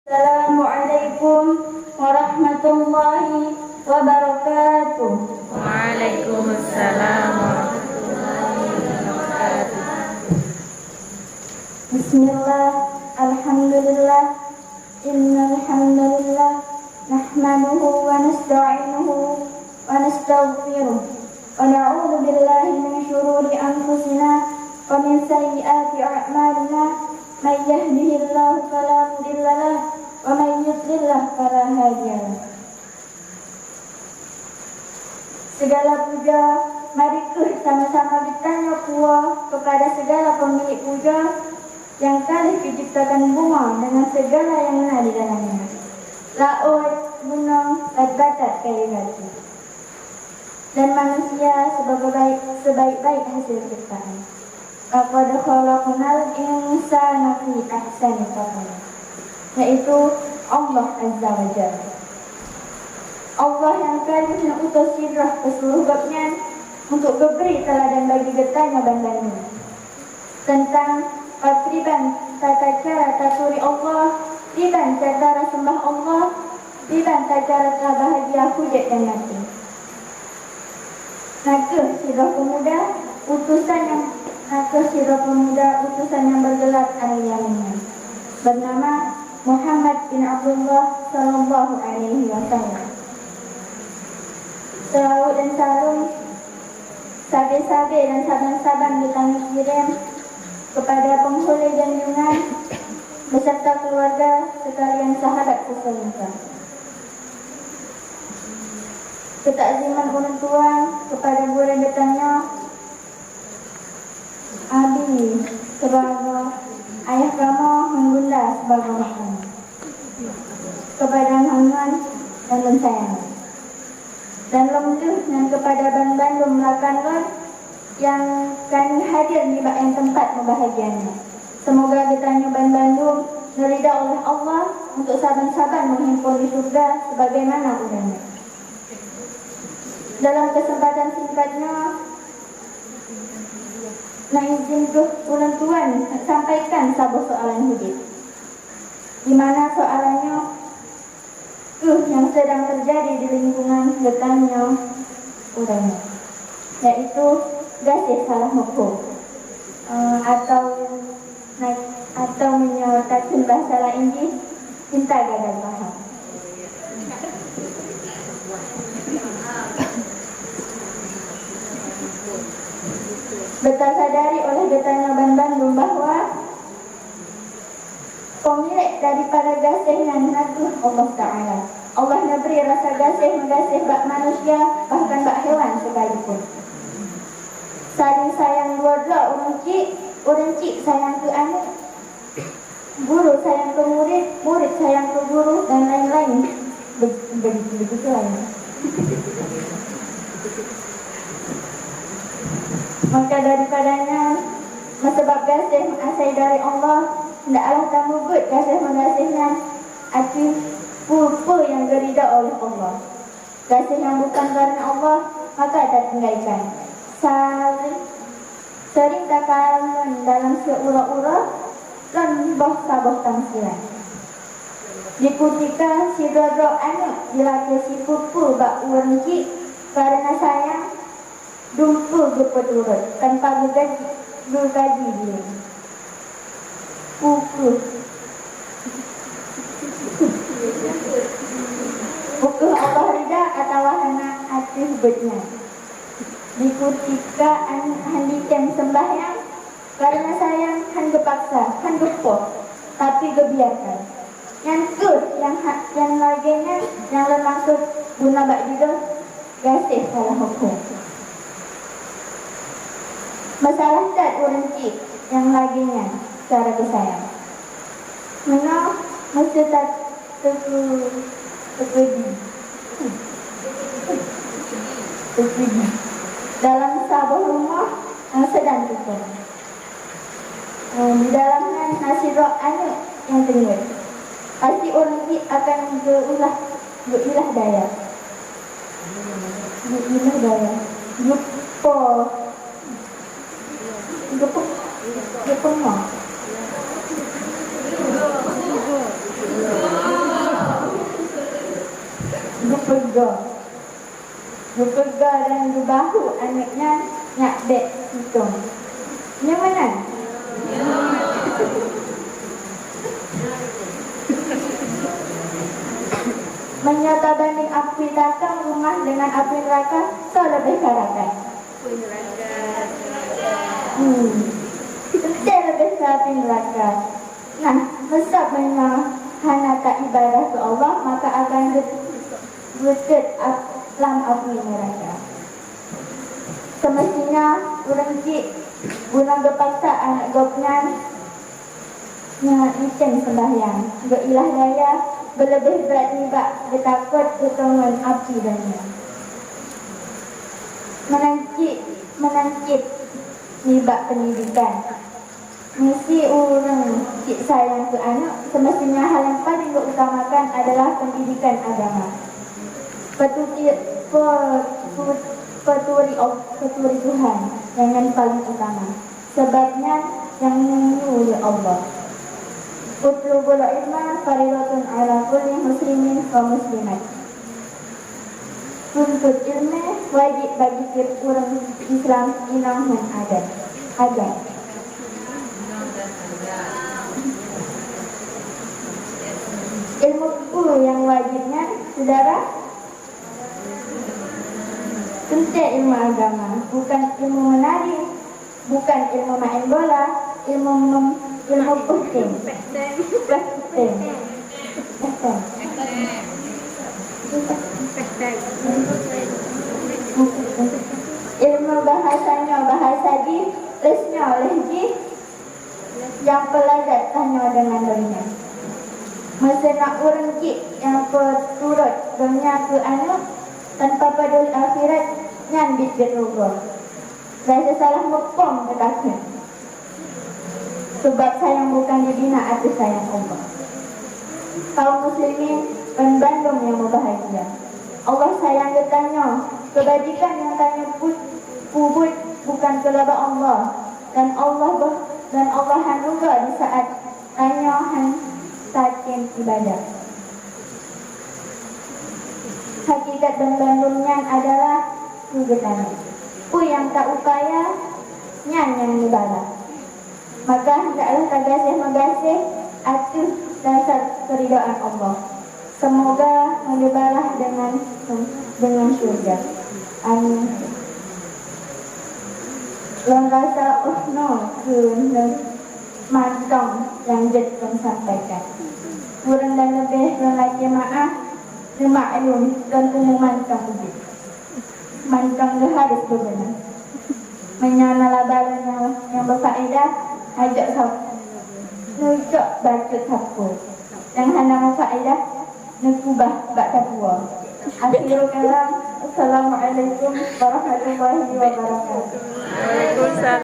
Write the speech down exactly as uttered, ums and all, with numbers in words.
Assalamualaikum warahmatullahi wabarakatuh. Waalaikumsalam warahmatullahi wabarakatuh. Bismillah, alhamdulillah, innal hamdalillah, nahmaduhu wa nasta'inuhu wa nastaghfiruh, wa na'udzu billahi min syururi anfusina wa min sayyiati a'malina. May yahdihillahu fala mudilla lah, wa may yudlil fala hadiya lah. Segala puja, mari kheueh sama-sama geutanyoe puwoe kepada segala pemilik puja nyang ka lheueh geuciptakan bumoe dengan segala nyang na di dalamnya, laôt, gunong, dan batat kayée gaki. Dan manusia sebagai baik, sebaik-baik hasil ciptaan. Laqad khalaqnal insana fi ahsani taqwim, yaitu Allah Azza wa Jalla. Allah nyang ka lheueh utus sidroe keu seuluruh gobnyan untuk geubri teuladan bagi geutanyoe banmandum teuntang pakriban tata cara taturi Allah, kiban cara seumbah Allah, kiban cara tabahgia udeb dan maté. Na kheueh sidroe peumuda utusan nyang, na kheueh sidroe peumuda utusan nyang beugeulak Al-Yamin nyan, beunama Muhammad bin Abdullah sallallahu alaihi wasallam. Seulaweuet dan saleuem sabe-sabe dan saban-saban geutanyoe kirém kepada penghulu janjungan beserta keluarga sekalian sahabat seuleusoe. Keutakziman ulôn tuan kepada gurée geutanyoe, Abi sibagoe ayah kamoe ngon Bunda sibagoe mak kamoe, kepada ngon-ngon nyang lôn sayang. Dan lom deuh nyan kepada banmandum rakan lôn nyang ka hadir nibak nyang teumpat meubahagia nyoe. Seumoga geutanyoe banmandum neuridha oleh Allah untuk saban-saban meuhimpon di syeuruga sebagaimana ureuëng nyan. Dalam keuseumpatan singkat nyoe, na izin deuh ulôn tuan sampaikan saboh soalan udeb, di mana soalan nyoe kheueh nyang seudang teujadi di lingkungan geutanyoe uroe nyoe, yaitu gaséh salah muphom, eh, atau Nah, atau meunyoe takheun bahasa laén jih, cinta gagal paham. Beutasadari oleh geutanyoe banmandum bahwa peumilék daripada gaséh nyan na kheueh Allah Ta'ala. Allah neubri rasa gaséh meugaséh bak manusia, bahkan bak hewan sekalipun. Saling sayang dua droe ureuëng chik, ureuëng chik sayang keu aneuëk, guru sayang keu murit, murit sayang keu guru, dan lain-lain. Be-, be-, begitu lain. Maka daripada nyan, meusabab gaséh meuasai dari Allah, hendaklah tameubeuet gaséh meugaséh nyan ateueh peue-peue nyang geuridha oleh Allah. Gaséh nyang bukan kareuna Allah, maka tatinggaikan. Sering, sering takalon dalam siuroe-uroe lom boh saboh tamsilan. Di kutika sidroe-droe aneuëk jilakée sipeue-peue bak ureuëng chik, kareuna sayang, dumpeue geupeuturot tanpa geugaji, geugaji jih. Peue kheueh? Peue kheueh Allah ridha atawa hana ateueh buet nyan? Di kutika aneuëk hana jitem seumbahyang, kareuna sayang hana geupaksa, hana geupoh, tapi geubiarkan. Nyan kheueh nyang ha-, nyang lagée nyan nyang lôn maksud guna bak judul gaséh salah muphom. Meusalah that ureuëng chik nyang lagée nyan cara geusayang. Meunoe meuseuti teuku-, teukeudi. Teukeudi. Dalam saboh rumoh nyang seudang tukong. Di dalam nyan na sidroe aneuëk nyang teungeut. Pasti ureuëng chik akan geuulah, geuilah daya. Geuilah daya. Geupo-, geupo-, geupeungoh. Geupeugah dan geubahu aneuëk nyan nyak bék sitông. Nyo meunan? Meunyoe tabandéng apui takang rumoh deungon apui neuraka, soe leubeh ka rakan? Hmm. Teuntée leubeh ka apui neuraka. Nah, meusab meunyoe hana taibadah keu Allah, maka akan geu-, geutet ap-, lam apui neuraka. Seumeustinya ureuëng chik bunoe geupaksa aneuëk gobnyan nyan item seumbahyang, geuilah daya, beuleubeh brat nibak geutakot geutongon api donya. Meunan cit, meunan cit nibak peundidikan. Misi ureuëng chik sayang keu aneuëk, seumeustinya hal nyang paleng geuutamakan adalah peundidikan agama. Peuturi, pe-, pe-, peuturi, peuturi Tuhan nyang nyan paleng utama, sabab nyan nyang neuyue lé Allah. Utlubul ilma faridatun ala kulli muslimin wa muslimat. Tuntut iéleumé wajéb bagi tieb ureuëng Islam inong ngon adat. Adat. Ilmu peue nyang wajéb nyan, syedara? Teuntée ilmu agama, bukan ilmu meunari. Bukan ilmu main bola, ilmu mem-, ilmu peuting. Peuting. Peuting. Ilmu bahasa nyoe bahasa jih, les nyoe les jih, nyang peuladat tanyoe deungon donya. Meuseunak ureuëng cit nyang peuturot donya keu aneuëk tanpa paduli akhirat, nyan biet-biet rugoe. Rasa salah muphom geutakheun. Sebab sayang bukan dibina ateueh sayang Allah. Kaum muslimin ban bandum nyang mubahgia, Allah sayang geutanyoe. Keubajikan nyang tanyoe put-, pubuet bukan keulaba Allah, dan Allah beh-, dan Allah hana di saat tanyoe han tatem ibadat. Hakikat ban bandum nyan adalah keu geutanyoe. Peue nyang taupaya, nyan nyang neubalah. Maka hendaklah tagaséh meugaséh ateueh dasar keuridaan Allah. Seumoga neubalah deungon, deungon syeuruga. Amin. Lôn rasa 'oh noe keuneuk mantong nyang jeuet lôn sampaikan. Kurang dan leubeh lôn lakée meu'ah, neumaklum lôn umu mantong ubit. Mantong geuharus beuguna. Meunyoe na laba lôn nyang, nyang beufaedah, hajok sab-, neucok bacut sapeue. Nyang hana meufaedah, neukubah bak sapeue. Akhirul kalam, Assalamualaikum warahmatullahi wabarakatuh. Waalaikumsalam.